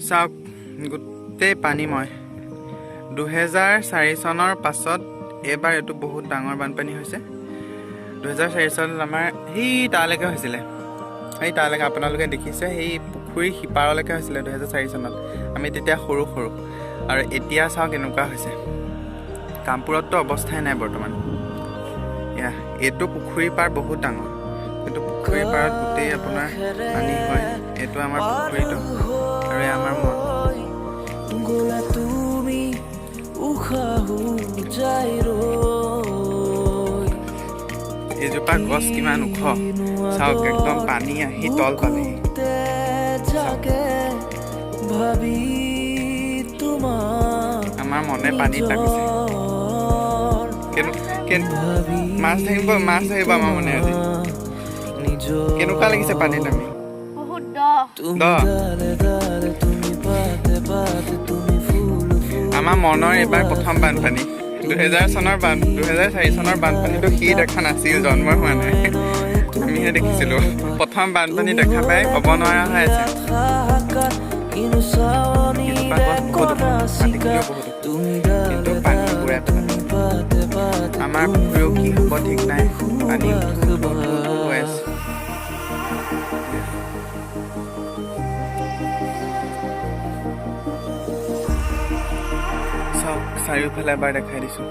চাওক, গোটেই পানীময়। 2004 চনৰ পাছত এইবাৰ এইটো বহুত ডাঙৰ বানপানী হৈছে। 2004 চনত আমাৰ সেই তালৈকে হৈছিলে, সেই তালৈকে আপোনালোকে দেখিছে, সেই পুখুৰীৰ সিপাৰলৈকে হৈছিলে 2004 চনত। আমি তেতিয়া সৰু সৰু। আৰু এতিয়া চাওক এনেকুৱা হৈছে। কামপুৰততো অৱস্থাই নাই বৰ্তমান। এয়া এইটো পুখুৰীৰ পাৰ বহুত ডাঙৰ। এইটো পুখুৰীৰ পাৰত গোটেই আপোনাৰ পানী হয়। এইটো আমাৰ পুখুৰীটো আৰু এয়া আমাৰ মন। গ'লা তুমি, উশাহো যায় ৰৈ। এইজোপা গছ কিমান ওখ চাওক, একদম পানী আহি তল পালেহি। বুকুতে জাগে ভাবি তোমাক। আমাৰ মনে পানীত নামিছে। নিজৰ ভাবি মাছ ধৰিব, মাছ ধৰিব আমাৰ মনে আজি। নিজৰ। কেনেকুৱা লাগিছে পানীত নামি? বহুত দ। তুমি দ। ডালে ডালে, তুমি পাতে পাতে, তুমি ফুল ফুল। আমাৰ মনৰ এইবাৰ প্ৰথম বানপানী। 2000 চনৰ বান, 2004 চনৰ বানপানীটো সি দেখা নাছিল, জন্ম হোৱা নাই, আমিহে দেখিছিলোঁ। প্ৰথম বানপানী দেখা পাই ক'ব নোৱাৰা হৈ আছে। এজোপা গছ বহুত ওখ, মাটিখিনিও বহুত ওখ, কিন্তু পানীয়ে বুৰাই পেলালে। আমাৰ পুখুৰীও কি হ'ব ঠিক নাই, পানী উঠো উঠো উঠো উঠো হৈ আছে। চাওক, চাৰিওফালে এবাৰ দেখাই দিছোঁ।